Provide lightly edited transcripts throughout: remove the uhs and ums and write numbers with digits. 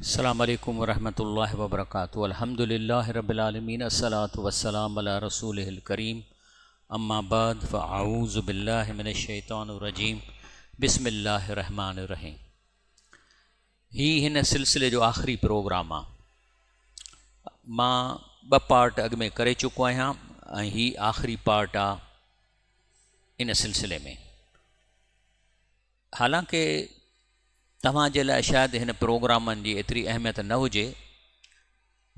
السلام عليڪم ورحمة الله وبرڪاته الحمد لله رب العالمين الصلاة والسلام علي رسوله الڪريم اما بعد فاعوذ بالله من الشيطان الرجيم بسم الله الرحمن الرحيم هي هن سلسلي جو آخري پروگرام آ مان ٻه پارٽ اڳ ۾ ڪري چڪو آهيان ۽ هي آخري پارٽ آ ان سلسلي ۾ حالانڪه توهان جي لاء شايد هن پروگرامن جي ايتري اهميت نه هجي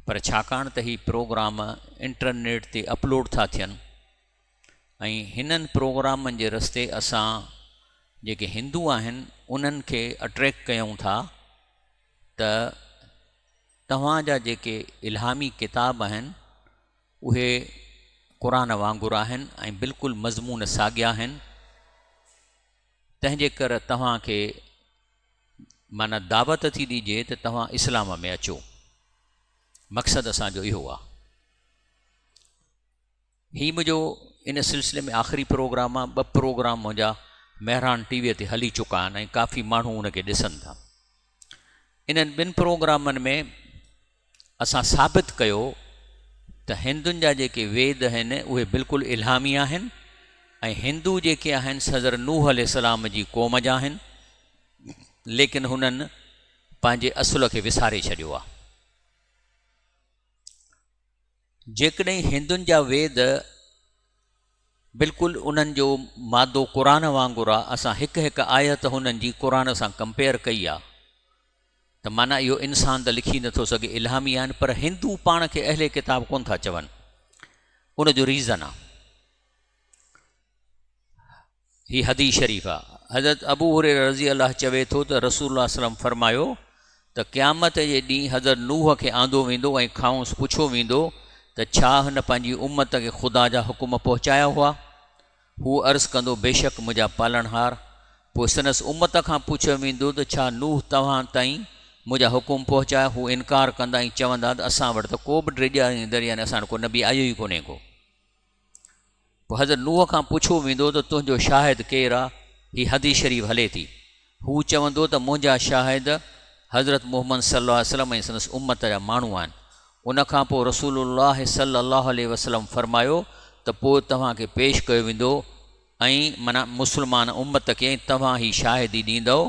پر ڇاڪاڻ ته هي پروگرام انٽرنيٽ تي اپلوڊ ٿا ٿين ۽ هنن پروگرامن جي رستي اسان جيڪي هندو آهن انهن کي اٽريڪٽ ڪيون ٿا ته توهان جا جيڪي الهامي ڪتاب آهن اهي قرآن وانگر آهن ۽ بلڪل مضمون ساڳيا آهن تنهن جي ڪر توهان کي معنيٰ دعوت ٿي ڏجي ته توهان اسلام ۾ اچو. مقصد اسان جو اهو آ. هي منهنجو ان سلسلي ۾ آخري پروگرام آ. ٻه پروگرام منهنجا مهراڻ ٽي ويء تي هلي چڪا آهن ۽ ڪافي ماڻهو ان کي ڏسن ٿا. انهن ٻن پروگرامن ۾ اسان ثابت ڪيو ته هندن جا جيڪي ويد آهن اهي بلڪل الهامي آهن ۽ هندو جيڪي آهن سزر نوح عليه السلام جي قوم جا آهن ليڪن هنن پنهنجي اصل کي وساري ڇڏيو آهي. جيڪڏهن هندن جا ويد بلڪل انهن جو مادو قرآن وانگر آهي اسان هڪ هڪ آيت هنن جي قرآن سان ڪمپيئر ڪئي آهي ته معنيٰ اهو انسان ته لکي نٿو سگهي الهامي آهن پر هندو پاڻ کي اهل ڪتاب ڪونه ٿا چون ان جو ريزن آ هي حديث شريف آ حضرت ابو هريره رضي الله چوي ٿو ته رسول الله وسلم فرمايو ته قيامت جي ڏينهن حضرت نوح کي آندو ويندو ۽ کانئس پڇيو ويندو ته ڇا هن پنهنجي امت کي خدا جا حڪم پهچايا هئا هو عرض ڪندو، بيشڪ منهنجا پالڻهار! پوء سندس امت کان پڇيو ويندو ته ڇا نوح توهان تائين منهنجا حڪم پهچايا؟ هو انڪار ڪندا ۽ چوندا ته اسان وٽ ته ڪو به ڊيڄاريندڙ يعني اسان وٽ ڪو نبي آيو ئي ڪونهي ڪو. پوء حضرت نوح کان پڇيو ويندو ته تنهنجو شاهد ڪير آ؟ هي حديث شريف هلي ٿي. هو چوندو ته منهنجا شاهد حضرت محمد صلي الله عليه وسلم ۽ سندس امت جا ماڻهو آهن. ان کان پوء رسول الله صلي الله عليه وسلم فرمايو ته پوء توهان کي پيش ڪيو ويندو ۽ معنيٰ مسلمان امت کي ۽ توهان هي شاهدي ڏيندؤ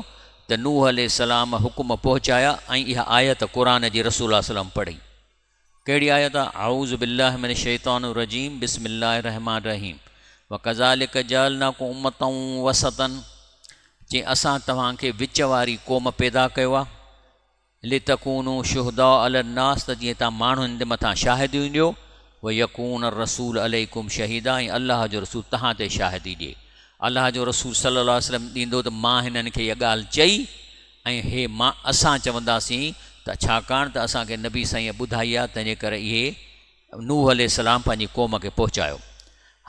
ته نوح عليه السلام حڪم پهچايا ۽ اها آيت قرآن جي رسول الله صلي الله عليه وسلم پڙهي. ڪهڙي آيت آ؟ اعوذ بالله من الشيطان الرجيم بسم الله الرحمٰن الرحيم وڪذالڪ جعلناڪم امة وسطا چي اسان توهان کي وچ واري قوم پيدا ڪيو آ لتڪونوا شهداء علي الناس ته جيئن توهان ماڻهن جي مٿان شاهديون ڏيو ويڪون الرسول عليڪم شهيدا ۽ الله جو رسول توهان تي شاهدي ڏئي الله جو رسول صلي الله عليه وسلم ڏيندو ته مان هنن کي اها ڳالهه چئي ۽ هي مان اسان چونداسين ته ڇاڪاڻ ته اسان کي نبي سائينء ٻڌائي آهي تنهنجي ڪري اهي نوح عليه السلام پنهنجي قوم کي پهچايو.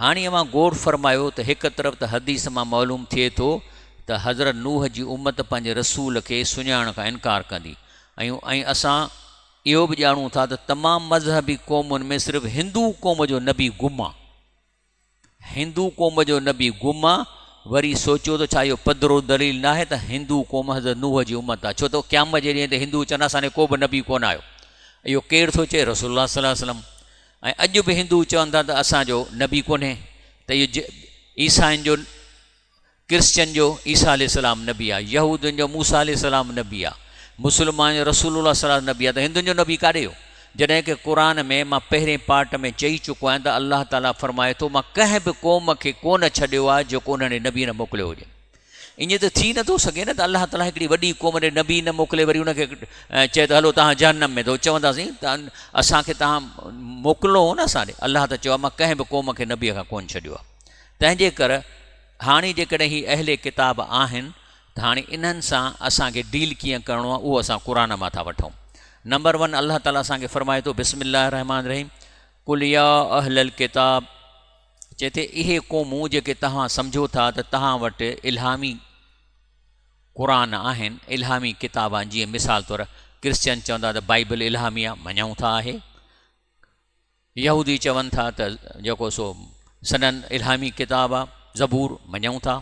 هاڻي اوهان غور فرمايو ته هڪ طرف ته حديث مان معلوم ٿئي ٿو ته حضرت نوح جي امت پنهنجي رسول کي سڃاڻڻ کان انڪار ڪندي ۽ ۽ اسان اهو به ڄاڻون ٿا ته تمام مذهبي قومن ۾ صرف هندو قوم جو نبي گم آهي. هندو قوم جو نبي گم آ، وري سوچيو ته ڇا اهو پڌرو دليل ناهي ته هندو قوم حضرت نوح جي امت آ، ڇو ته قيامت جي ڏينهن تي هندو چوندا اسان ڏي ڪو به نبي ڪونه آيو. اهو ڪير ٿو چئي؟ رسول الله صلي الله عليه وسلم. ۽ اڄ به هندو چون ٿا ته اسان جو نبي ڪونهي ته اهو عيسائين جو ڪرسچن جو عيسيٰ عليه السلام نبي آ، يهودين جو موسيٰ عليه السلام نبي آ، مسلمانن جو رسول الله صلي الله عليه وسلم نبي آ ته هندن جو نبي ڪاڏي ويو؟ جڏهن ڪه قرآن ۾ مان پهرين پارٽ ۾ چئي چڪو آهيان ته الله تعاليٰ فرمائي ٿو مان ڪنهن به قوم کي ڪونه ڇڏيو آهي جيڪو انهن ڏي نبي نه موڪليو هجي. ائين ته ٿي نٿو سگهي نه ته الله تعاليٰ هڪڙي وڏي قوم ڏي نبي نه موڪلي وري ان کي چئي ته هلو توهان جهنم ۾ ته چونداسين ته اسان کي توهان موڪلڻو هو نه اسان ڏي. الله ته چيو آهي مان ڪنهن به قوم کي نبي کان ڪونه ڇڏيو آهي. تنهن جي ڪر هاڻي جيڪڏهن هي اهل ڪتاب آهن ته هاڻي انهن سان اسان کي ڊيل ڪيئن ڪرڻو آهي اهو اسان قرآن مان ٿا وٺون. نمبر ون الله تعالي اسان کي فرمائي ٿو بسم الله الرحمٰن الرحيم قل يا اهل الڪتاب چئي ٿي اهي قومون جيڪي توهان سمجهو ٿا ته توهان وٽ الهامي قرآن آهن الهامي ڪتاب آهن جيئن مثال طور ڪرسچن چوندا ته بائبل الهامي آهي مڃون ٿا آهي يهودي چون ٿا ته جيڪو سو سندن الهامي ڪتاب آ زبور مڃون ٿا.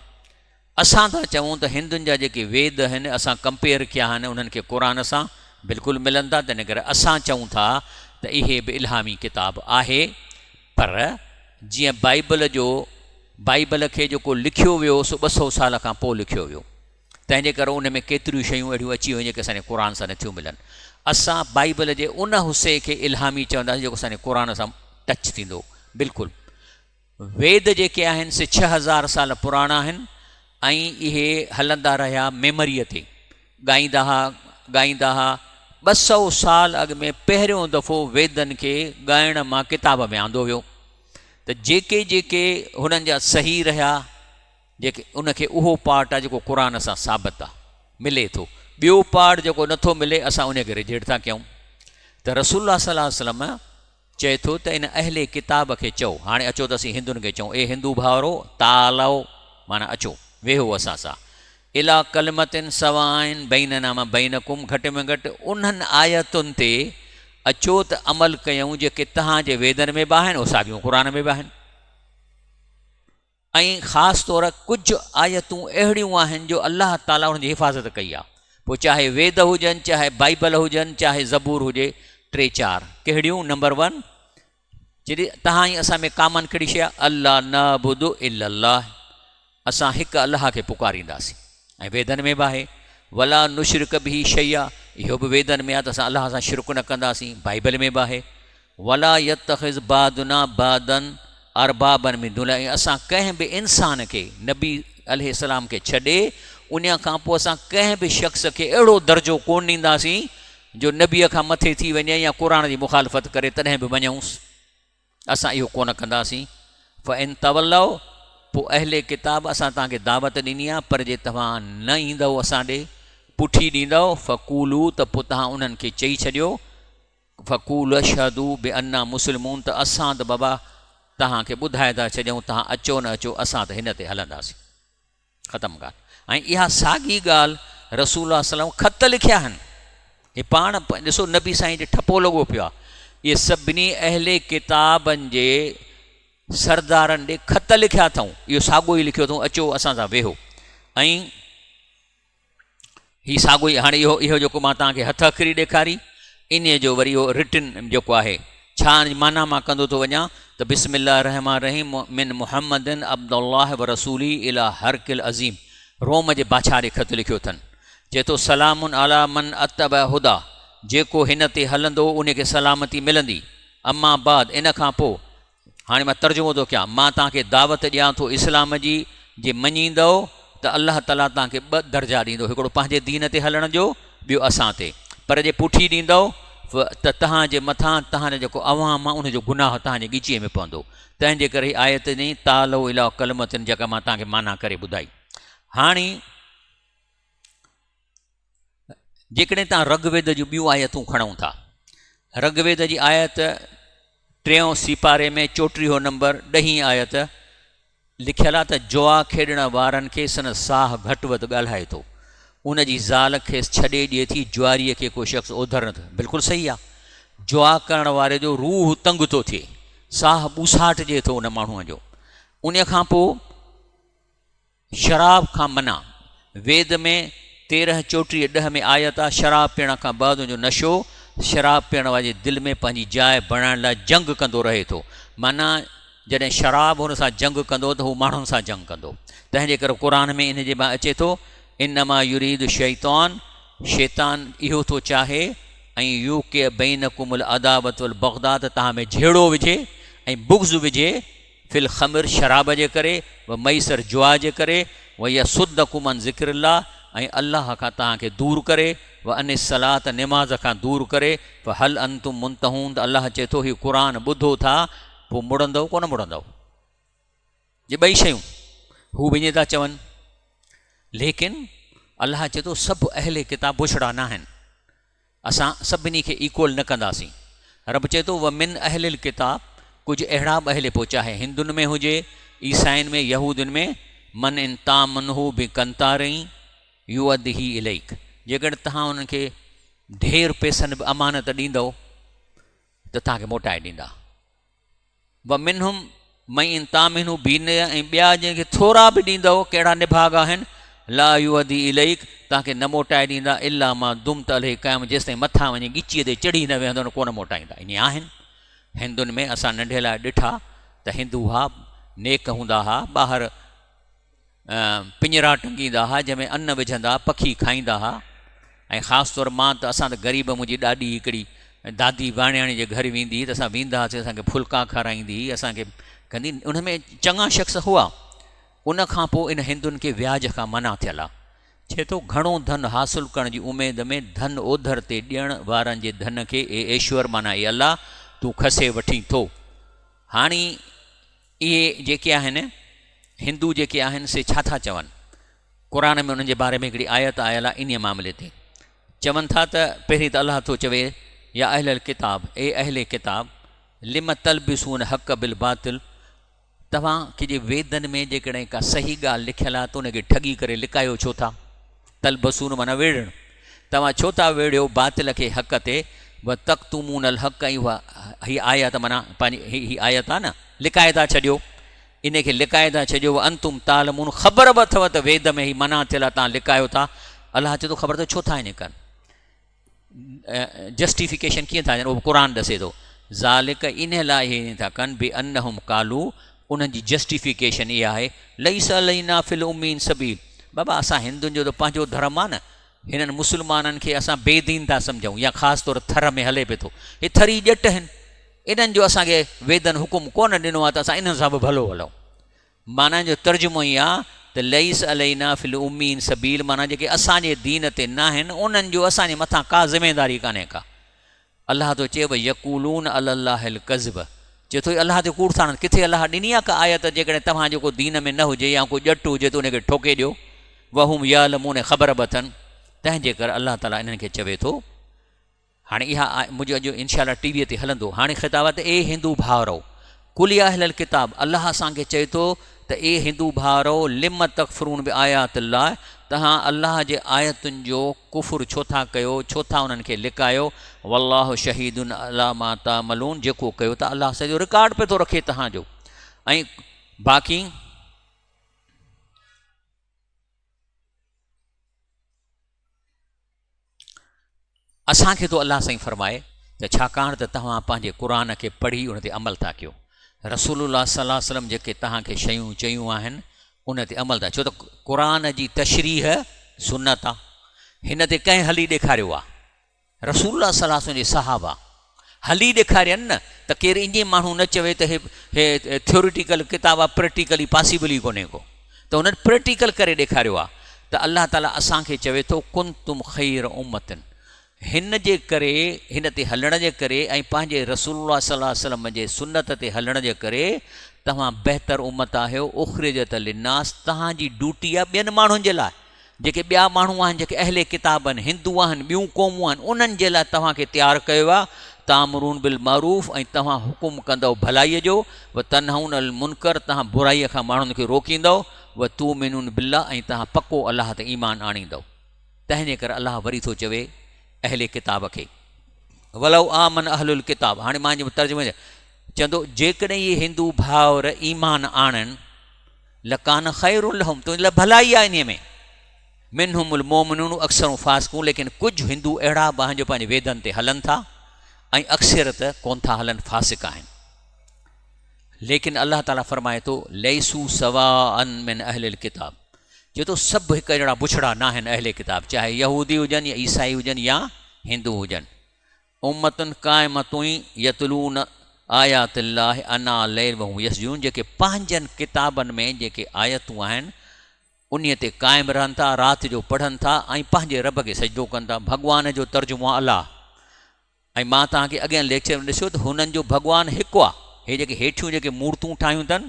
اسان ٿا چئون ته هندن جا جيڪي ويد آهن اسان ڪمپيئر ڪيا آهن انهن کي قرآن سان بلڪل ملن ٿا، تنهن ڪري اسان چئون ٿا ته اهي به الهامي ڪتاب آهي، پر جيئن بائيبل جو بائيبل کي جيڪو لکيو ويو سو 200 سال کان پوء لکيو ويو، تنهن جي ڪري ان ۾ ڪيتريون شيون اهڙيون اچي ويون جيڪي اسان جي قرآن سان نٿيون ملن. اسان بائيبل جي ان حصي کي الهامي چونداسين جيڪو اسان جي قرآن سان ٽچ ٿيندو. بلڪل ويد جيڪي آهن سي 6000 سال پراڻا آهن ۽ اهي هلندا رهيا ميمريء تي ڳائيندا ها ڳائيندا ها. 200 سال اڳ ۾ پهريون دفعو ويدن کي ڳائڻ مان ڪتاب ۾ آندو ويو ته جيڪي جيڪي هنن جا صحيح رهيا جيڪي ان کي اهو پارٽ آهي جيڪو قرآن سان ثابت آهي ملي ٿو، ٻيو پارٽ جيڪو نٿو ملي اسان ان کي ريجيڪٽ ٿا ڪيون. ته رسول الله صلي الله عليه وسلم چئي ٿو ته ان اهل ڪتاب کي چئو، هاڻي اچو ته اسين هندن کي چئون، اي هندو ڀائرو تعالو معنيٰ اچو ويهو اسان سان، اليٰ ڪلمة سواء بيننا و بينڪم گهٽ ۾ گهٽ انهن آيتن تي اچو ته عمل ڪيون جيڪي توهان جي ويدن ۾ به آهن اهي ساڳيون قرآن ۾ به آهن. ۽ خاص طور ڪجهه آيتون اهڙيون آهن جو الله تعاليٰ انهن جي حفاظت ڪئي آهي، پوء چاهي ويد هجن، چاهي بائيبل هجن، چاهي زبور هجي، ٽي چار ڪهڙيون؟ نمبر ون، جڏهن توهان ۽ اسان ۾ ڪامن ڪهڙي شيء آهي؟ الا نعبد الا الله، اسان هڪ الله کي پڪارينداسين، ۽ ويدن ۾ به آهي، ولا نشرڪ به شيئا، اهو به ويدن ۾ آهي ته اسان الله سان شرڪ نه ڪنداسين، بائيبل ۾ به آهي، ولا يتخذ بعضنا بعضا اربابا من دون الله ۽ اسان ڪنهن به انسان کي، نبي عليه السلام کي ڇڏي، انهيء کان پوء اسان ڪنهن به شخص کي اهڙو درجو ڪونه ڏينداسين جو نبيء کان مٿي ٿي وڃي يا قرآن جي مخالفت ڪري تڏهن به مڃئونس. اسان اهو ڪونه ڪنداسين. فان تولوا پوء اهل ڪتاب اسان توهان کي دعوت ڏني آهي پر جي توهان نه ايندؤ اسان ڏي، پٺي ڏيندؤ، فقولوا ته پوء توهان انهن کي چئي ڇڏيو، فقولوا اشهدوا بانا مسلمون ته اسان ته بابا توهان کي ٻڌائي ٿا ڇڏيون توهان اچو نه اچو اسان ته هن تي هلنداسين. ختم ڳالهه. ۽ اها ساڳي ڳالهه رسول الله صلي الله عليه وسلم خط لکيا آهن. هي پاڻ ڏسو نبي سائين جي ٺپو لڳو پيو آهي. اهي سڀني اهل ڪتابن جي سردارن ڏي خط لکيا اٿئون. اهو ساڳو ئي لکيو اٿئون اچو اسان سان ويهو. ۽ هي ساڳو ئي هاڻي اهو اهو جيڪو مان توهان کي هٿ اکري ڏيکاري انهيء جو وري اهو رٽن جيڪو آهي ڇا ان جي معنيٰ مان ڪندو ٿو وڃان ته بسم الله الرحمٰن الرحيم من محمد عبد الله ورسوله الي هرقل عظيم روم جي بادشاهه ڏي خط لکيو اٿن چئي ٿو سلام علي من اتبع هديٰ جيڪو هن تي هلندو ان کي سلامتي ملندي اما بعد ان کان پوء هاڻي مان ترجمو ٿو ڪيان، مان توهان کي دعوت ڏيان ٿو اسلام جي، جي مڃيندؤ ته الله تعاليٰ توهان کي ٻه درجا ڏيندو، هڪڙو پنهنجي دين تي هلڻ جو، ٻيو اسان تي، پر جي پٺي ڏيندؤ ته توهان جي مٿان توهان جو جيڪو عوام آهي ان جو گناهه توهان جي ڳچيء ۾ پوندو. تنهن جي ڪري هي آيت ڏني، تعالوا اليٰ ڪلمة جيڪا مان توهان کي معنيٰ ڪري ٻڌائي. هاڻي. جيڪڏهن توهان رگ ويد جون ٻيون آيتون کڻون ٿا، رگ ويد جي آيت ٽيون سيپاري ۾ چوٽيهون نمبر ڏهين آيت لکيل آهي ته جوا کيڏڻ وارن کي سندس ساهه گهٽ وڌ ڳالهائي ٿو، ان جي زال کيس ڇڏي ڏئي ٿي، جواريء کي ڪو شخص اوڌر نٿو. بلڪل صحيح آهي. جوا ڪرڻ واري جو روح تنگ ٿو ٿئي، ساهه ٻوساٽجي ٿو ان ماڻهوء جو. ان کان پوء شراب کان منع، ويد ۾ 13 34 10 ۾ آيت آ، شراب پيئڻ کان بعد ان جو نشو شراب پيئڻ واري جي دل ۾ پنهنجي جاء بڻائڻ لاء جنگ ڪندو رهي ٿو. معنيٰ جڏهن شراب هن سان جنگ ڪندو ته هو ماڻهن سان جنگ ڪندو. تنهن جي ڪري قرآن ۾ ان جي بعد اچي ٿو، انما يريد الشيطان، شيطان اهو ٿو چاهي، ان يوقع بينڪم العداوة والبغضاء ته توهان ۾ جهيڙو وجهي ۽ بغض وجهي، في الخمر شراب جي ڪري، و ميسر جوا جي ڪري، و يصدڪم عن ذڪر الله ۽ الله کان توهان کي دور ڪري، و عن الصلوة نماز کان دور ڪري، فهل انتم منتهون ته الله چئي ٿو هي قرآن ٻڌو ٿا پوء مڙندؤ ڪونه مڙندؤ؟ جي ٻئي شيون هو به ائين ٿا چون ليڪن الله چئي ٿو سڀ اهل ڪتاب بڇڙا ناهن. اسان سڀني کي ايڪول نه ڪنداسين. رب چئي ٿو، ومن اهل الڪتاب ڪجهه اهڙا به اهل پوء چاهي هندن ۾ هجي، عيسائين ۾، يهودين ۾، من ان تامنه بقنطار يؤده اليڪ جيڪڏهن توهان انهن کي ڍير پئسن به امانت ڏيندؤ ته توهان کي موٽائي ڏيندا. ومنهم من ان تامنه بدينار ۽ ٻيا جن کي ٿورا به ڏيندؤ ڪهڙا نڀاڳ آهن، لا يؤدي اليڪ، توهان کي نه موٽائي ڏيندا، الا ما دمت عليه قائما، جيستائين مٿان وڃي ڳچيء تي چڙهي نه ويهندو نه ڪونه موٽائيندا. ائين آهن. هندن ۾ اسان ننڍي لاء ڏٺا ته هندو ها نيڪ هوندا ها، ٻاهر پڃرا ٽنگيندا ها جنهن ۾ ان وجهندا پکي کائيندا ها ۽ خاص طور مان ته اسان ته غريب منهنجي ڏاڏي هڪڙي دادي واڻياڻي جي گهر ويندي هئي ته اسان ويندا هئاسين اسان کي ڦلڪا کارائيندي هئي اسان کي ڪندي ان ۾ چڱا شخص هئا ان کان پوء ان هندن کي وياج کان منع ٿيل آ چئي ٿو گهڻو ڌن حاصل ڪرڻ جي اميد ۾ ڌن اوڌر تي ڏيڻ وارن جي ڌن کي اي ايشور معنيٰ اي الله تون کسي وٺين ٿو هاڻي اهي جيڪي آهن هندو جيڪي آهن سي ڇا ٿا چون؟ قرآن ۾ انهن جي باري ۾ هڪڙي آيت آيل آهي انهيء معاملي تي چون ٿا ته پهرين ته الله ٿو چوي يا اهل الڪتاب اي اهل ڪتاب لم تلبسون حق بالباطل توهان کي جي ويدن ۾ جيڪڏهن ڪا صحيح ڳالهه لکيل آهي ته ان کي ٺڳي ڪري لڪايو ڇو ٿا؟ تلبسون معنيٰ ويڙهڻ توهان ڇو ٿا ويڙهيو باطل کي حق تي وتڪتمون الحق ۽ اها هي آيت معنيٰ پنهنجي هي هي آيت آهي نه لڪائي ٿا ڇڏيو ان کي لڪائي ٿا ڇڏيو وانتم تعلمون خبر به اٿو ته ويد ۾ هي منع ٿيل آهي توهان لڪايو ٿا الله چئي ٿو خبر اٿو ڇو ٿا ائين ڪن جسٽيفڪيشن ڪيئن ٿا ڏين اهو قرآن ڏسي ٿو ذالڪ ان لاء اهي ائين ٿا ڪن بي انهم قالو انهن جي جسٽيفڪيشن اها آهي ليس علينا في الامين سبيل بابا اسان هندن جو ته پنهنجو ڌرم آهي نه هنن مسلمانن کي اسان بي دين ٿا سمجهون يا خاص طور ٿر ۾ هلي پئي ٿو هي ٿري ڄٽ آهن انهن جو اسان کي ويدن حڪم ڪونه ڏنو آهي ته اسان انهن سان به ڀلو هلون معنيٰ جو ترجمو هي آ ته ليس علينا في الامين سبيل معنيٰ جيڪي اسان جي دين تي ناهن انهن جو اسان جي مٿان ڪا ذميداري ڪانهي ڪا. الله ٿو چئي ويقولون علي الله الڪذب چئي ٿو الله تي ڪوڙ ٿا هڻن ڪٿي الله ڏني آ ڪا آيت جيڪڏهن توهان جو ڪو دين ۾ نه هجي يا ڪو ڄٽ هجي ته ان کي ٺوڪي ڏيو وهم يعلمون خبر به اٿن تنهن جي ڪري الله تعالي انهن کي چوي ٿو هاڻي اها منهنجو اڄ انشاء الله ٽي ويء تي هلندو هاڻي خطاب آهي ته اي هندو ڀائرؤ قل يا اهل الڪتاب الله اسان کي چئي ٿو ته اي هندو ڀائرؤ لم تڪفرون بآيات الله توهان الله جي آيتن جو ڪفر ڇو ٿا ڪيو ڇو ٿا انهن کي لڪايو والله شهيد علي ما تعملون جيڪو ڪيو ٿا الله سڄو رڪارڊ پيو ٿو رکي توهان جو ۽ باقي اسان کي ٿو الله سائين فرمائي ته ڇاڪاڻ ته توهان پنهنجي قرآن کي پڙهي ان تي عمل ٿا ڪيو رسول الله صلي الله وسلم جيڪي توهان کي شيون چيون آهن ان تي عمل ٿا ڇو ته قرآن جي تشريح سنت آ هن تي ڪنهن هلي ڏيکاريو آ رسول الله صلي الله عليه وسلم جي صحابه هلي ڏيکارين نه ته ڪير ائين ماڻهو نه چوي ته هي هي ٿيوريٽيڪل ڪتاب آ پريڪٽيڪلي پاسيبل ئي ڪونهي ڪو ته هنن پريڪٽيڪل ڪري ڏيکاريو آ ته الله تعالي اسان کي چوي ٿو ڪنتم خير امتن هن جي ڪري هن تي هلڻ جي ڪري ۽ پنهنجي رسول الله صلي الله عليه وسلم جي سنت تي هلڻ جي ڪري توهان بهتر امت آهيو اخرجت للناس توهان جي ڊيوٽي آ ٻين ماڻهن جي لاء جيڪي ٻيا ماڻهو آهن، جيڪي اهل ڪتاب آهن، هندو آهن، ٻيون قومون آهن، انهن جي لاء توهان کي تيار ڪيو آهي، تامرون بالمعروف ۽ توهان حڪم ڪندؤ ڀلائيء جو، وتنهون عن المنڪر توهان برائيء کان ماڻهن کي روڪيندؤ، وتومنون بالله ۽ توهان پڪو الله تي ايمان آڻيندؤ. تنهن جي ڪري الله وري ٿو چوي اهل ڪتاب کي، ولو آمن اهل الڪتاب هاڻي مان جي ترجمي چوندو جيڪڏهن اهي هندو ڀائر ايمان آڻن، لڪان خير لهم تنهنجي لاء ڀلائي آهي انهيء ۾ منهم المومنون اڪثرهم فاسقون ليڪن ڪجهه هندو اهڙا به آهن جو پنهنجي ويدن تي هلن ٿا ۽ اڪثريت ڪون ٿا هلن فاسق آهن ليڪن الله تعالي فرمائي ٿو ليسو سواء من اهل الڪتاب چئي ٿو سڀ هڪ جهڙا بڇڙا ناهن اهل ڪتاب چاهي يهودي هجن يا عيسائي هجن يا هندو هجن امة قائمة يتلون آيات الله اناء الليل وهم يسجدون جيڪي پنهنجن ڪتابن ۾ جيڪي آيتون آهن انهي تي قائم رهن ٿا رات جو پڙهن ٿا ۽ پنهنجي رب کي سجدو ڪن ٿا ڀڳوان جو ترجمو آهي الله ۽ مان توهان کي اڳين ليڪچر ۾ ڏسيو ته هنن جو ڀڳوان هڪ آهي هي جيڪي هيٺيون جيڪي مورتون ٺاهيون اٿن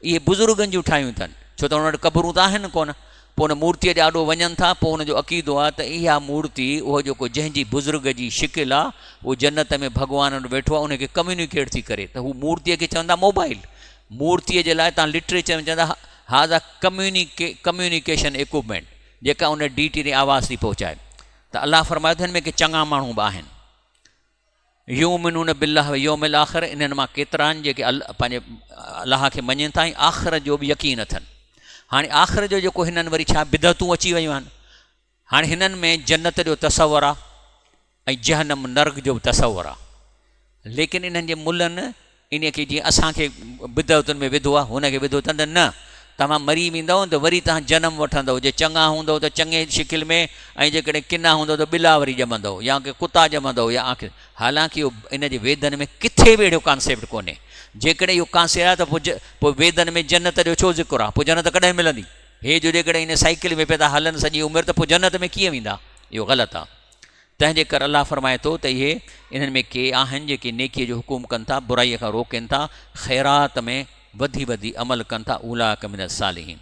اهي بزرگن جون ٺاهيون اٿن ڇو ته هن وٽ قبرون ته آهن ڪونه پوء ان مورتيء جي آڏو وڃن ٿا، پوء ان جو عقيدو آهي ته اها مورتي اهو جيڪو جنهن جي بزرگ جي شڪل آهي، اهو جنت ۾ ڀڳوان وٽ ويٺو آهي، ان کي ڪميونيڪيٽ ٿي ڪري ته هو مورتيء کي چوندا موبائل. مورتيء جي لاء توهان لٽريچر ۾ چوندا هذا ڪميونيڪيشن ايڪوپمينٽ جيڪا ان ڊيٽي تائين آواز ٿي پهچائي. ته الله فرمايو ته هن ۾ ڪي چڱا ماڻهو به آهن. يؤمنون بالله واليوم الاخر انهن مان ڪيترا آهن جيڪي پنهنجي الله کي مڃين ٿا ۽ آخرت جو به يقين اٿن. هاڻي آخر جو جيڪو هنن وري ڇا بدعتون اچي ويون آهن. هاڻي هنن ۾ جنت جو تصور آ ۽ جهنم نرڳ جو به تصور آ. ليڪن انهن جي ملن انهي کي جيئن اسان کي بدعتن ۾ وڌو آ هن کي وڌو اٿن ته نه توهان مري ويندؤ ته وري توهان جنم وٺندؤ جي چڱا هوندؤ ته چڱي شڪل ۾ ۽ جيڪڏهن ڪنا هوندؤ ته ٻلا وري ڄمندؤ يا ڪي ڪتا ڄمندؤ يا آخر حالانڪه اهو ان جي ويدن ۾ ڪٿي به اهڙو ڪانسيپٽ ڪونهي. جيڪڏهن اهو ڪانسيپٽ آهي ته پوء ويدن ۾ جنت جو ڇو ذڪر آهي؟ پوء جنت ڪڏهن ملندي؟ هي جو جيڪڏهن ان سائيڪل ۾ پيا ٿا هلن سڄي عمر ته پوء جنت ۾ ڪيئن ويندا؟ اهو غلط آهي. تنهن جي ڪري الله فرمائي ٿو ته اهي انهن ۾ ڪي آهن جيڪي نيڪيء جو حڪم ڪن ٿا، برائيء کان روڪين ٿا، خيرات ۾ وڌي وڌي عمل ڪن ٿا، اولئک من الصالحين.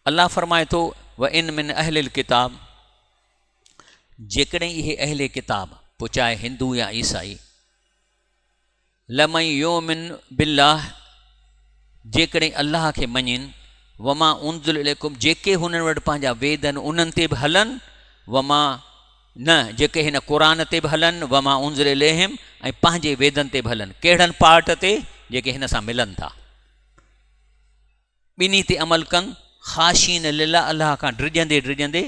الله فرمائي ٿو، وان من اهل الڪتاب، جيڪڏهن اهي اهل ڪتاب، پوء چاهي هندو يا عيسائي، لمن يؤمن بالله، جيڪڏهن الله کي مڃين، وما انزل اليڪم، جيڪي هنن وٽ پنهنجا ويد آهن انهن تي به هلن، وما نه، جيڪي هن قرآن تي به هلن، وما انزل اليهم، ۽ پنهنجي ويدن تي به هلن، ڪهڙن پارٽ تي؟ جيڪي هن سان ملن ٿا. ٻنهي تي عمل ڪن، خاشعين لله الله کان ڊڄندي ڊڄندي،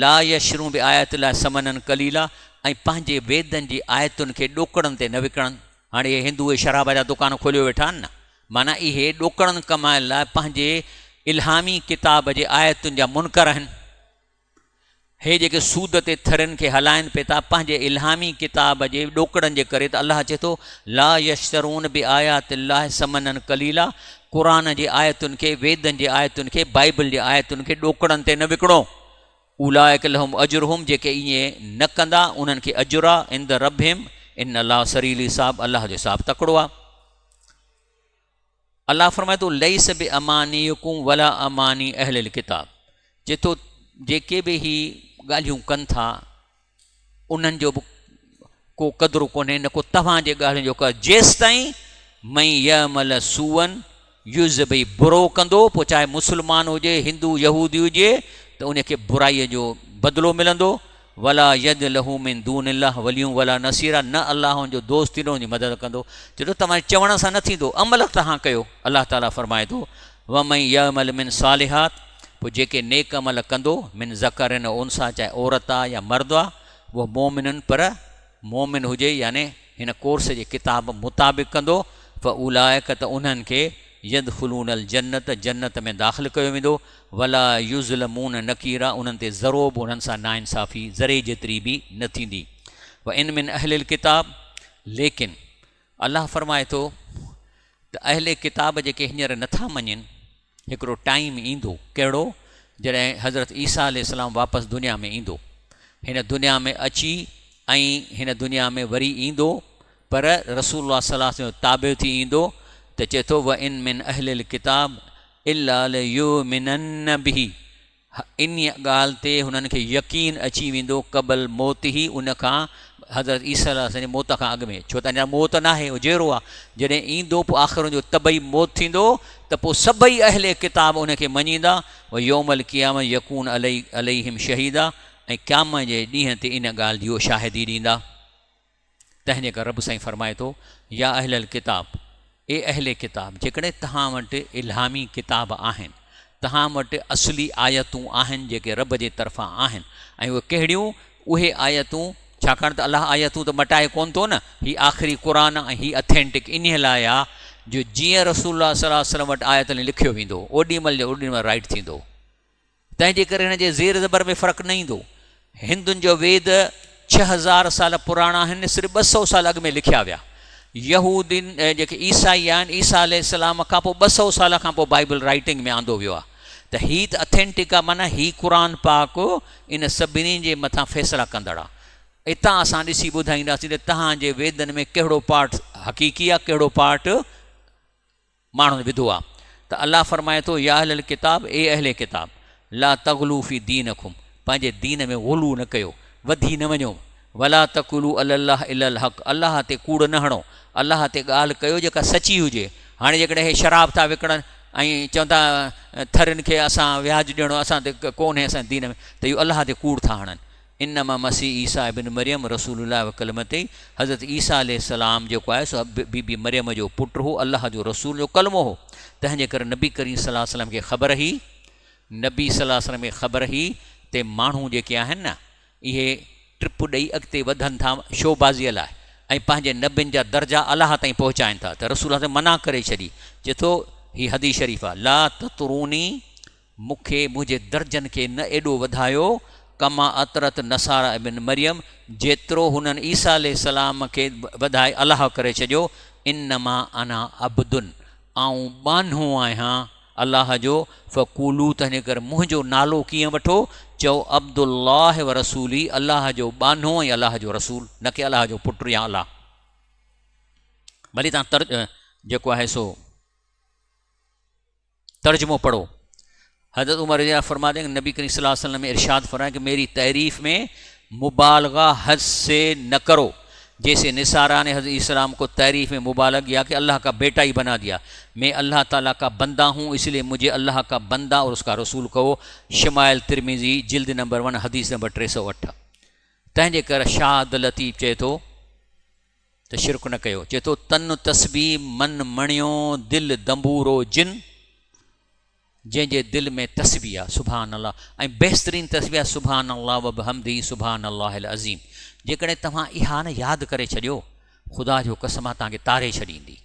لا يشرون بآيات الله ثمنا قليلا ۽ پنهنجي ويدن جي آيتن کي ڏوڪڙن تي نه وڪڻن، هاڻي اهي هندو اهي شراب جا دڪان کوليو ويٺا آهن نه، معنيٰ اهي ڏوڪڙن ڪمائڻ لاء پنهنجي الهامي ڪتاب جي آيتن جا منڪر آهن. هي جيڪي سود تي ٿرين کي هلائن پئي ٿا پنهنجي الهامي ڪتاب جي ڏوڪڙن جي ڪري ته الله چئي ٿو لا يشترون بآيات الله ثمنا قليلا قرآن جي آيتن کي ويدن جي آيتن کي بائبل جي آيتن کي ڏوڪڙن تي نه وڪڻو اولئک لهم اجرهم جيڪي ائين نه ڪندا انهن کي اجر آ عند ربهم ان الله سريع الحساب الله جو حساب تڪڙو آ. الله فرمائي ٿو ليس بامانيڪم ولا اماني اهل الڪتاب چئي ٿو جيڪي به هي ڳالهيون ڪن ٿا انهن جو به ڪو قدر ڪونهي نه ڪو توهان جي ڳالهين جو قدر جيستائين من يعمل سوءا يجز به برو ڪندو پوء چاهي مسلمان هجي هندو يهودي هجي ته ان کي برائي جو بدلو ملندو ولا يجد له من دون الله وليا ولا نصيرا نه الله ان جو دوست ٿيندو ان جي مدد ڪندو. چئي ٿو توهان جي چوڻ سان نه ٿيندو عمل توهان ڪيو. الله تعالي فرمائي ٿو ومن يعمل من صالحات پوء جيڪي نيڪ عمل ڪندو من ذڪر او انثيٰ چاهي عورت آ يا مرد آ وهو مؤمن پر مؤمن هجي يعني هن ڪورس جي ڪتاب مطابق ڪندو فاولئک ته انهن کي يدخلون الجنت جنت ۾ داخل ڪيو ويندو ولا يظلمون نقيرا انهن تي ذرو به انهن سان ناانصافي ذري جيتري به نه ٿيندي. وان من اهل الڪتاب ليڪن الله فرمائي ٿو ته اهل ڪتاب جيڪي هينئر نٿا مڃين هڪڙو ٽائيم ايندو ڪهڙو جڏهن حضرت عيسيٰ عليه السلام واپس دنيا ۾ ايندو هن دنيا ۾ اچي ۽ هن دنيا ۾ وري ايندو پر رسول الله صلي الله عليه وسلم جو تابع ٿي ايندو ته چئي ٿو وان من اهل الڪتاب الا ليؤمنن به انهيء ڳالهه تي هنن کي يقين اچي ويندو قبل موته ان کان حضرت عيسيٰ عليه السلام جي موت کان اڳ ۾ ڇو ته اڃا موت ناهي اهو جيئرو آهي جڏهن ايندو پوء آخر ان جو طبعي موت ٿيندو ته پوء سڀئي اهل ڪتاب ان کي مڃيندا ويوم القيامة يڪون عليهم شهيدا ۽ قيامت جي ڏينهن تي ان ڳالهه جي اهو شاهدي ڏيندا. تنهن جي ڪري رب سائين فرمائي ٿو، يا اهل الڪتاب، اي اهل ڪتاب، جيڪڏهن توهان وٽ الهامي ڪتاب آهن، توهان وٽ اصلي آيتون آهن جيڪي رب جي طرفان آهن ۽ اهي ڪهڙيون، اهي آيتون، ڇاڪاڻ ته الله آيتون ته مٽائي ڪونه ٿو نه، هي آخري قرآن ۽ هي اٿينٽڪ انهيء لاء آ جو جيئن رسول الله صلي الله عليه وسلم وٽ آيتن لکيو ويندو هو، اوڏي مهل جو اوڏي مهل رائيٽ ٿيندو هو. تنهن جي ڪري هن جي زير زبر ۾ فرق نه ايندو. هندن جو ويد 6000 سال پراڻا آهن، صرف 200 سال اڳ ۾ لکيا ويا. يهودين جيڪي عيسائي آهن، عيسيٰ عليه السلام کان پوء 200 سال کان پوء بائيبل رائيٽنگ ۾ آندو ويو آهي. ته هي ته اٿينٽڪ آهي معنيٰ هي قرآن پاڪ ان سڀني جي مٿان فيصلا ڪندڙ آهي. اتان اسان ڏسي ٻڌائينداسين ته توهان جي ويدن ۾ ڪهڙو پارٽ حقيقي آهي ڪهڙو پارٽ ماڻهن وڌو آ ته الله فرمائي ٿو، يا اهل الڪتاب، اي اهل ڪتاب، لا تغلو في دينڪم، پنهنجي دين ۾ غلو نه ڪيو، وڌي نه وڃو، ولا تقولو علي الله الا الحق، الله تي ڪوڙ نه هڻو، الله تي ڳالهه ڪيو جيڪا سچي هجي، هاڻي جيڪڏهن هي شراب ٿا وڪڻن ۽ چون ٿا ٿرين کي اسان وياج ڏيڻو اسان تي ڪونهي اسان جي دين ۾ ته اهو الله تي ڪوڙ ٿا هڻن. انما مسيح عيسيٰ ابن مريم رسول الله وڪلمته، حضرت عيسيٰ عليه السلام جيڪو آهي سو بي بي مريم جو پٽ هو، الله جو رسول جو ڪلمو هو، تنهن جي ڪري نبي ڪريم صلي الله عليه وسلم کي خبر هئي. نبي صلي الله عليه وسلم کي خبر هئي تي ماڻهو جيڪي آهن نه اهي ٽپ ڏئي اڳتي وڌن ٿا شوبازيء لاء ۽ پنهنجي نبين جا درجا الله تائين پهچائن ٿا ته رسول الله منع ڪري ڇڏي. چئي ٿو، هي حديث شريف آهي، لا تطروني مون کي منهنجي درجن کي نه ايڏو وڌايو، ڪما اطرت نصارا ابن مريم جيترو هنن عيسيٰ عليه السلام کي وڌائي الله ڪري ڇڏيو، انما انا عبد آئون ٻانهو آهيان الله جو، فقولوا تنهنجي ڪري منهنجو نالو ڪيئن وٺو، چئو عبدالله ورسولي الله جو ٻانهو ۽ الله جو رسول، نه ڪي الله جو پٽ يا الله. ڀلي توهان تر جيڪو آهي سو ترجمو پڙهو. حضرت عمر رضي الله فرماتے ہیں کہ نبی کریم صلی اللہ علیہ وسلم نے ارشاد فرمایا کہ میری تعریف میں مبالغہ حد سے نہ کرو، جیسے نصارا نے حضرت اسلام کو تعریف میں مبالغ کیا کہ اللہ کا بیٹا ہی بنا دیا، میں اللہ تعالیٰ کا بندہ ہوں اس لیے مجھے اللہ کا بندہ اور اس کا رسول کہو۔ شمائل ترمذي جلد نمبر 1 حديث نمبر 308. تنهن جي ڪري شاهه عبداللطيف چئي ٿو ته شرڪ نه ڪيو. چئي ٿو تن تسبيح من مڻيو دل دنبورو جن، جنهن جي دل ۾ تسبيح آ سبحان الله ۽ بهترين تسبيح آ سبحان الله وبحمده سبحان الله العظيم. جيڪڏهن توهان اها نه ياد ڪري ڇڏيو خدا جو قسم آ توهان کي تاري ڇڏيندي.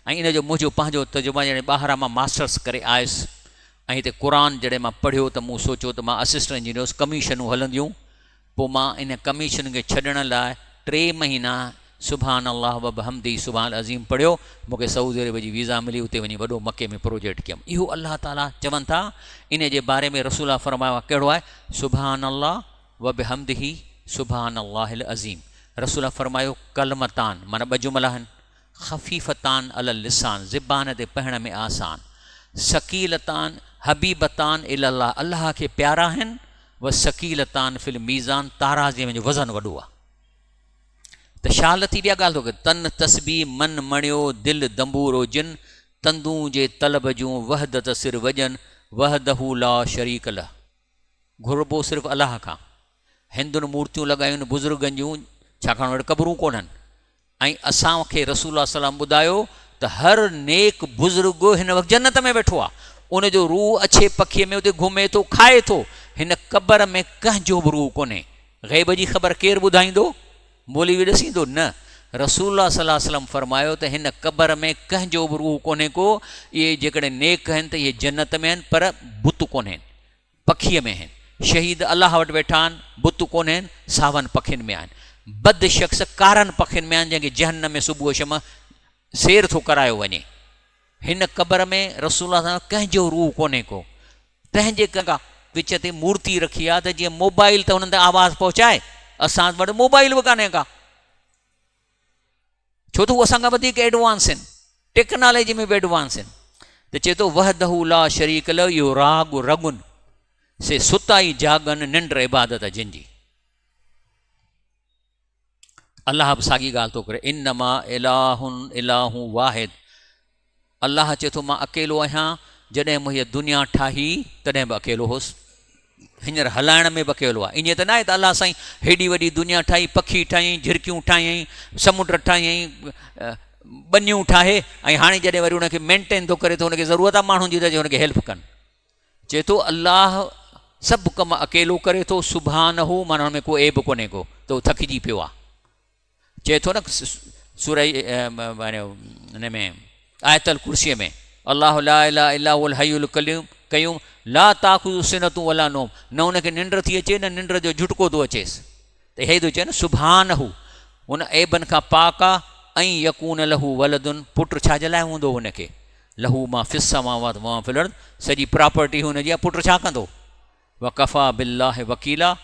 ۽ ان جو منهنجو پنهنجو تجربو آ جڏهن ٻاهران مان ماسٽرس ڪري آيس ۽ هتي قرآن جڏهن مان پڙهيو ته مون سوچيو ته مان اسسٽنٽ انجنيئر هوس ڪميشنون هلنديون پوء مان ان ڪميشن کي ڇڏڻ لاء 3 مهينا سبحان الله وبحمده سبحان العظيم پڙهيو، مون کي سعودي عرب جي ويزا ملي، اتي وڃي وڏو مڪي ۾ پروجيڪٽ ڪيم. اهو الله تعاليٰ چون ٿا، ان جي باري ۾ رسول الله فرمايو آهي ڪهڙو آهي؟ سبحان الله وبحمده سبحان الله العظيم. رسول الله فرمايو ڪلمتان معنيٰ ٻه جملا آهن، خفيفتان علي اللسان زبان تي پڙهڻ ۾ آسان، ثقيلتان حبيبتان الي الله الله کي پيارا آهن، وثقيلتان في الميزان تارازيء ۾ جو وزن وڏو آهي. ته شاهه لطيف اها ڳالهه ٿو ڪري، تن تسبيح من مڻيو، دل دنبورو جن، تندون جي طلب جون وحدت سر وڄن، وحده لا شريڪ له. گهربو صرف الله کان. هندن مورتيون لڳايون آهن بزرگن جون، ڇاڪاڻ وٽ قبرون ڪونهن. ۽ اسان کي رسول الله صلي الله عليه وسلم ٻڌايو ته هر نيڪ بزرگ هن وقت جنت ۾ ويٺو آهي، ان جو روح اڇي پکيء ۾ اتي گهمي ٿو، کائي ٿو. هن قبر ۾ ڪنهن جو به روح ڪونهي. غيب جي خبر ڪير ٻڌائيندو؟ مولوي ڏسيندو؟ نه. رسول الله صلي الله عليه وسلم فرمايو ته هن قبر ۾ ڪنهن جو به روح ڪونهي ڪو، اهي جيڪڏهن نيڪ آهن ته اهي جنت ۾ آهن پر بت ڪونهن، پکيء ۾ آهن. شهيد الله وٽ ويٺا آهن، بت ڪونهن، ساون پکين ۾ آهن. بد شخص ڪارن پکين ۾ آهن جنهن کي جهنم ۾ صبح شم سير ٿو ڪرايو وڃي. هن قبر ۾ رسول الله صلي الله عليه وسلم ڪنهن جو روح ڪونهي ڪو. تنهن جي ڪري وچ تي مورتي رکي آ ته جيئن موبائل ته انهن تائين آواز پهچائي. اسان وٽ موبائل به ڪانهي ڪا. ڇو ته هو اسان کان وڌيڪ ايڊوانس آهن، ٽيڪنالاجي ۾ به ايڊوانس آهن. ته چئي ٿو وحده لا شريڪ له اهو راڳ رڳن سي ستا ئي جاڳن ننڊ عبادت جن جي. الله به ساڳي ڳالهه ٿو ڪري، انما اله اله واحد، الله چئي ٿو مان اڪيلو آهيان، جڏهن مون هيء دنيا ٺاهي تڏهن به اڪيلو هوس، هينئر هلائڻ ۾ به اڪيلو آهي. ائين ته ناهي ته الله سائين هيڏي وڏي دنيا ٺاهي، پکي ٺاهيائين، جهرڪيون ٺاهيائين، سمنڊ ٺاهيائين، ٻنيون ٺاهي ۽ هاڻي جڏهن وري ان کي مينٽين ٿو ڪري ته هن کي ضرورت آهي ماڻهن جي ته هن کي هيلپ ڪن. چئي ٿو الله سڀ ڪم اڪيلو ڪري ٿو، سبحانه معنيٰ هن ۾ ڪو عيب ڪونهي ڪو ته هو ٿڪجي پيو آهي. چئي ٿو نه سورة ان ۾ آيت الڪرسي ۾ الله لا اله الا هو الحي القيوم قيوم لا تاخذ سنة ولا نوم، نه ان کي ننڊ ٿي اچي نه ننڊ جو جهٽڪو ٿو اچيس. ته هي ٿو چئي نه سبحانه هن عيبن کان پاڪ آ، ان يڪون له ولد پٽ ڇا جي لاء هوندو هن کي، له ما في السماوات وما في الارض سڄي پراپرٽي هن جي آ پٽ ڇا ڪندو، وڪفيٰ بالله وڪيلا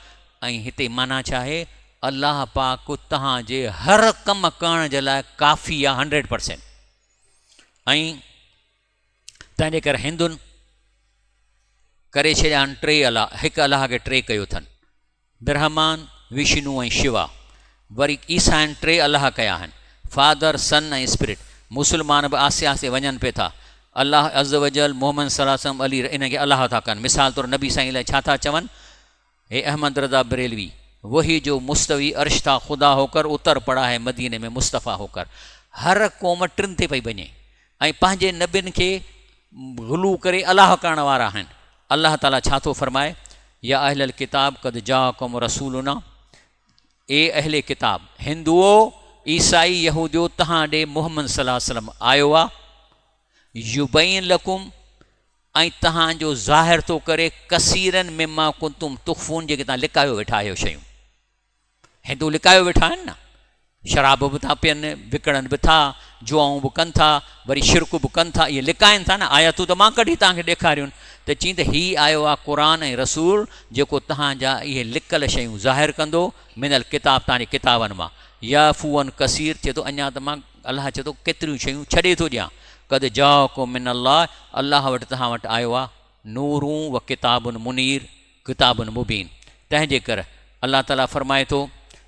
۽ هتي معنيٰ ڇا آهي الله پاڪ توهان جي هر ڪم ڪرڻ جي لاء ڪافي آ 100%. ۽ تنهن جي ڪري هندن ڪري ڇڏيا آهن ٽي الله، هڪ الله کي ٽي ڪيو اٿن، برهمان، وشنو ۽ شوا. وري عيسائين ٽي الله ڪيا آهن، فادر، سن ۽ اسپرٽ. مسلمان به آهستي آهستي وڃن پئي ٿا. الله عزوجل، محمد صلي الله عليه وسلم، علي رحه انهن کي الله ٿا ڪن. مثال طور نبي سائين لاء ڇا ٿا چون؟ هي احمد رضا بريلوي، وحي جو مستوي عرش ٿا خدا هوڪر، اتر پڙا هي مديني ۾ مصطفيٰ هوڪر. هر قوم ٽن تي پئي وڃي ۽ پنهنجي نبين کي غلو ڪري الله ڪرڻ وارا آهن. الله تعاليٰ ڇا ٿو فرمائي، يا اهل الڪتاب قد جاءڪم رسولنا، اي اهل ڪتاب، هندوئو، عيسائي، يهوديو، توهان ڏي محمد صلي الله عليه وسلم آيو آ، يبين لڪم، ۽ توهان جو ظاهر ٿو ڪري، ڪثيرا مما ڪنتم تخفون، جيڪي توهان لڪايو ويٺا آهيو شيون. هندو لڪايو ويٺا آهن نه، شراب به ٿا پين، وڪڻن به ٿا، جوائون به ڪن ٿا، وري شرڪ به ڪن ٿا، اهي لڪائن ٿا نه، آيتون ته مان ڪڍي توهان کي ڏيکاريون ته چين ته هي آيو آهي قرآن ۽ رسول جيڪو توهان جا اهي لڪل شيون ظاهر ڪندو، من الڪتاب توهان جي ڪتابن مان، يعفو عن ڪثير چئي ٿو اڃا ته مان الله چئي ٿو ڪيتريون شيون ڇڏي ٿو ڏيان، قد جاءڪم من الله الله وٽ توهان وٽ آيو آهي نور و ڪتاب منير ڪتاب مبين تنهن جي ڪر الله تعالي فرمائي ٿو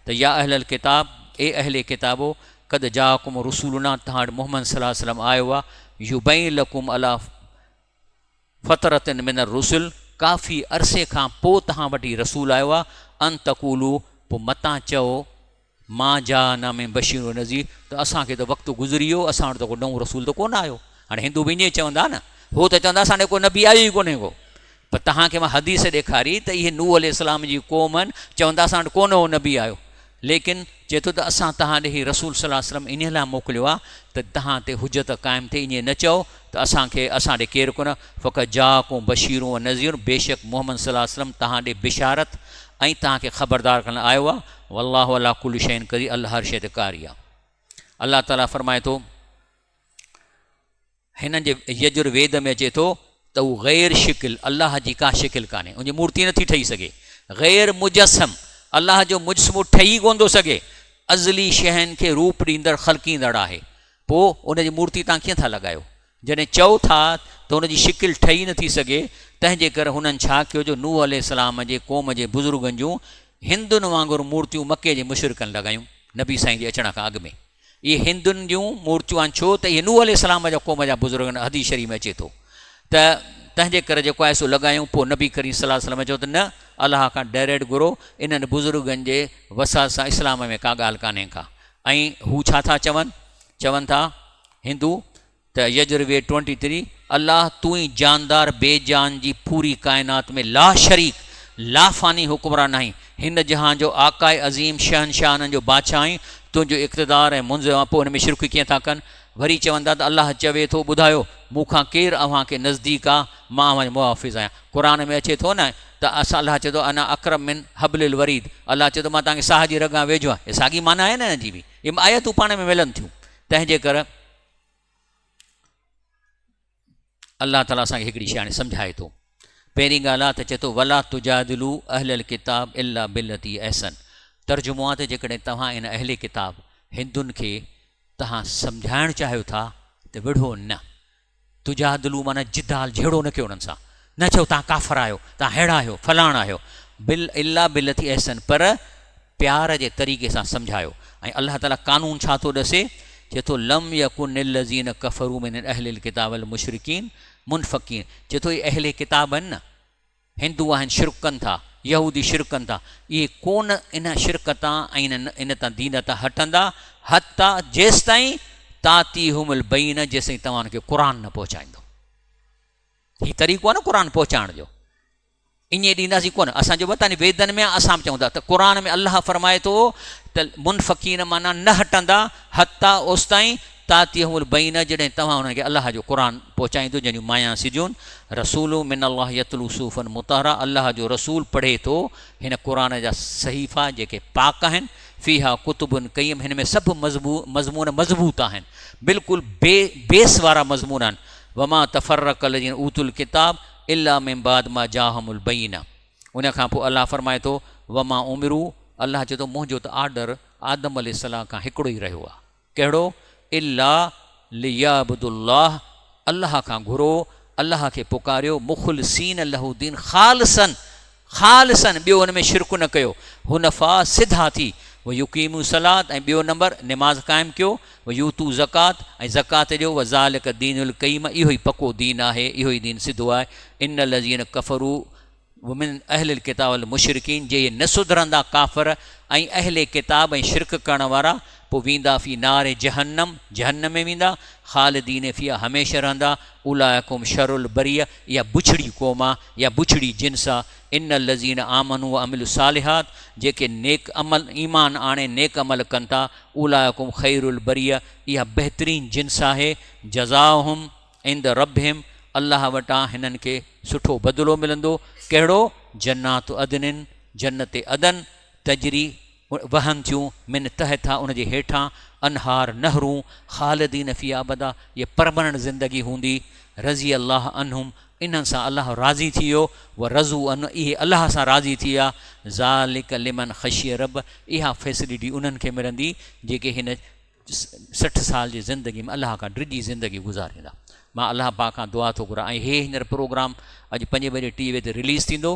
ته يا اهل الڪتاب اي اهل ڪتابو قد جاءڪم رسولنا توهان وٽ محمد صلي الله عليه وسلم آيو آهي يبين لڪم علي فترة من الرسل ڪافي عرصي کان پوء توهان وٽ هي رسول آيو آهي ان تقولو پوء متان چئو ما جاءنا من بشير و نذير ته اسان کي ته وقت گذري ويو اسان وٽ ته ڪو نئون رسول ته ڪونه آيو. هاڻي هندو به ائين چوندا نه، هو ته چوندا اسان ڏي ڪو نبي آيو ئي ڪونهي ڪو، پر توهان کي مان حديث ڏيکاري ته اهي نوح عليه السلام جي قوم آهن، چوندا اسان وٽ ڪو نئون نبي آيو، ليڪن چئي ٿو ته اسان توهان ڏي هي رسول صلي الله عليه وسلم انهيء لاء موڪليو آهي ته توهان تي حجت قائم ٿئي، ائين نه چئو ته اسان کي اسان ڏي ڪير ڪونه، فقد جاءڪم بشير و نذير بيشڪ محمد صلي الله عليه وسلم توهان ڏي بشارت ۽ توهان کي خبردار ڪرڻ لاء آيو آهي، والله علي ڪل شيء قدير الله هر شيء تي قاري آهي. الله تعالي فرمائي ٿو هنن جي يجر ويد ۾ اچي ٿو ته هو غير شڪل الله جي ڪا شڪل ڪانهي ان جي مورتي نٿي ٺهي سگهي غير مجسم الله جو مجسمو ٺهي ڪونه ٿو سگهي ازلي شين کي روپ ڏيندڙ خلقيندڙ آهي پوء ان جي مورتي تان ڪيئن ٿا لڳايو جڏهن چئو ٿا ته ان جي شڪل ٺهي نٿي سگهي، تنهن جي ڪري هنن ڇا ڪيو جو نوح عليه السلام جي قوم جي بزرگن جون هندن وانگر مورتيون مڪي جي مشرڪن لڳايون، نبي سائين جي اچڻ کان اڳ ۾ اهي هندن جون مورتيون آهن ڇو ته اهي نوح عليه السلام جا قوم جا بزرگ آهن، حديث شريف ۾ اچي ٿو ته تنهن جي ڪري جيڪو آهي سو لڳايون، پوء نبي ڪريم صلي الله عليه وسلم چيو ته نه الله کان ڊائريڪٽ گهرو، انهن بزرگن جي وسعت سان اسلام ۾ ڪا ڳالهه ڪانهي ڪا ۽ هو ڇا ٿا چون؟ چون ٿا هندو ته يجرويد ٽوئنٽي ٿري، الله تون ئي جاندار بي جان جي پوري ڪائنات ۾ لاشريڪ، لافاني حڪمران آهين، هن جهان جو آقاء عظيم شهنشاهن جو بادشاهه آهين، تنهنجو اقتدار ۽ منزه آهي، پوء ان ۾ شرڪ ڪيئن ٿا ڪن؟ وري چون ٿا ته الله چوي ٿو ٻڌايو مون کان ڪير اوهان کي نزديڪ آ، مان اوهان جو محافظ آهيان. قرآن ۾ اچي ٿو نه ته اسان الله چئي ٿو انا اقرب من حبل الوريد الله چئي ٿو مان توهان کي ساهه جي رڳ کان ويجهو آهيان، هي ساڳي معنيٰ آهي نه ان جي به، اهي آيتون پاڻ ۾ ملن ٿيون، تنهن جي ڪري الله تعاليٰ اسان کي هڪڙي شيء هاڻي سمجهائي ٿو. پهرين ڳالهه آهي ته چئي ٿو ولا تجادلو اهل الڪتاب الا بالتي احسن ترجمو آهي ته جيڪڏهن توهان ان اهل ڪتاب هندن کي توهان سمجهائڻ چاهيو ٿا ته وڙهو نه تجادلو معنيٰ جدال جهيڙو نه ڪيو انهن سان، نه چئو توهان ڪافر آهيو، توهان ههڙا آهيو، فلاڻا آهيو، بل الا بالتي احسن پر پيار جي طريقي سان سمجهايو ۽ الله تعاليٰ قانون ڇا ٿو ڏسي، چئي ٿو لم يڪن الذين ڪفروا من اهل الڪتاب والمشرڪين منفڪين چئي ٿو اهي اهل ڪتاب آهن نه، هندو آهن شرڪ ڪن ٿا، يهودي شرڪ ڪن ٿا، اهي ڪونه ان شرڪ تان ۽ ان تان دين تان هٽندا حتيٰ جيستائين تاتيهم البينة جيستائين توهان انهن کي قرآن نه پهچائيندو. هي طريقو آهي نه قرآن پهچائڻ جو. ائين ڏينداسين ڪونه. اسان جو وطن ويدن ۾ آهي اسان به چئون ٿا ته قرآن ۾ الله فرمائي ٿو ته منفقين معنيٰ نه هٽندا حتيٰ اوستائين تاتيهم البينة جڏهن توهان انهن کي الله جو قرآن پهچائيندو جنهن جون مايان سڌيون رسول من الله يتلو صحفا مطهرة الله جو رسول پڙهي ٿو هن قرآن جا صحيفا جيڪي پاڪ آهن فيها ڪتب قيم هن ۾ سڀ مضمون مضبوط آهن بلڪل بي بيس وارا مضمون آهن وما تفرق الذين اوتوا الڪتاب الا من بعد ما جاءهم البينة ان کان پوء الله فرمائي ٿو وما امروا الله چئي ٿو منهنجو ته آرڊر آدم عليه السلام کان هڪڙو ئي رهيو آهي ڪهڙو؟ الا ليعبدوا الله، الله کان گهرو، الله کي پڪاريو، مخلصين له الدين خالصا، خالصا، ٻيو ان ۾ شرڪ نه ڪيو، حنفاء، سڌا ٿي، ويقيموا الصلوة ۽ ٻيو نمبر نماز قائم ڪيو، ويؤتوا الزڪوة ۽ زڪوات ڏيو، وذلڪ دين القيم اهو ئي پڪو دين آهي، اهو ئي دين سڌو آهي، ان الذين ڪفروا. ومن اهل الڪتاب والمشرڪين جي اهي نه سڌرندا ڪافر ۽ اهل ڪتاب ۽ شرڪ ڪرڻ وارا پوء ويندا في نار جهنم جهنم ۾ ويندا خالدين فيها هميشه رهندا اولئک هم شر البريه اها بڇڙي قوم آ يا بڇڙي جنس آ ان الذين آمنوا وعملوا الصالحات جيڪي نيڪ عمل ايمان آڻي نيڪ عمل ڪن ٿا اولئک هم خير البريه اها بهترين جنس آهي جزاؤهم عند ربهم الله وٽان هنن کي سٺو بدلو ملندو، ڪهڙو؟ جنات عدن جنت عدن، تجري وهن ٿيون، من تحتها ان جي هيٺان، انهار نهرون، خالدين فيها ابدا هيء پرمننٽ زندگي هوندي، رضي الله عنهم انهن سان الله راضي ٿي ويو، ورضوا عنه اهي الله سان راضي ٿي ويا، ذلڪ لمن خشي ربه اها فيسلٽي انهن کي ملندي جيڪي هن 60 سال جي زندگي ۾ الله کان ڊڄي زندگي گذاريندا. مان الله پاڪ کان دعا ٿو گهران ۽ هي هينئر پروگرام اڄ پنجين بجي ٽي وي تي رليز ٿيندو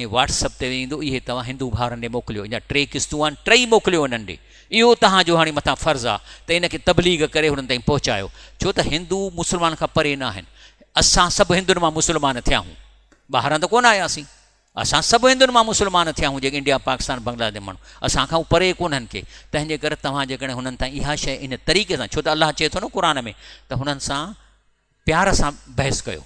۽ واٽس اپ تي ايندو اهي توهان هندو ڀائرن ڏي موڪليو اڃا ٽي قسطون آهن ٽئي موڪليو انهن ڏي اهو توهان جو هاڻي مٿان فرض آهي ته ان کي تبليغ ڪري هنن تائين پهچايو ڇو ته هندو مسلمان کان پري نه آهن اسان سڀ هندن مان مسلمان ٿيا آهيون ٻاهران ته ڪونه آياسين اسان سڀ هندن مان مسلمان ٿيا آهيون جيڪي انڊيا پاڪستان بنگلاديش ماڻهو اسان کان هو پري ڪونهن ڪي تنهن جي ڪري توهان جيڪڏهن هنن تائين اها شيء ان طريقي سان ڇو ته الله چئي ٿو نه قرآن ۾ ته هنن سان پيار سان بحث ڪيو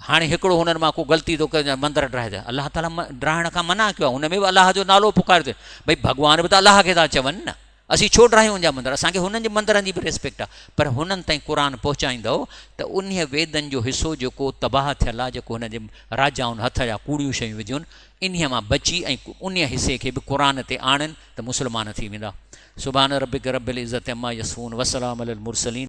هاڻي هڪڙو هنن مان ڪو غلطي ٿو ڪري مندر ڊاهي ٿو الله تعاليٰ ڊاهڻ کان منع ڪيو آهي هن ۾ به الله جو نالو پڪاريو اٿئي ڀئي ڀڳوان به ته الله کي ٿا چون نه اسين ڇو ڊاهيون ان جا مندر؟ اسان کي هنن جي مندرن جي به ريسپيڪٽ آهي پر هنن تائين قرآن پهچائيندؤ ته انهيء ويدن جو حصو جيڪو تباهه ٿيل آهي، جيڪو هنن جي راجائن هٿ جا ڪوڙيون شيون وڌيون، انهيء مان بچي ۽ انهيء حصي کي به قرآن تي آڻين ته مسلمان ٿي ويندا. سبحان ربک رب العزة عما يصفون وسلام علي المرسلين.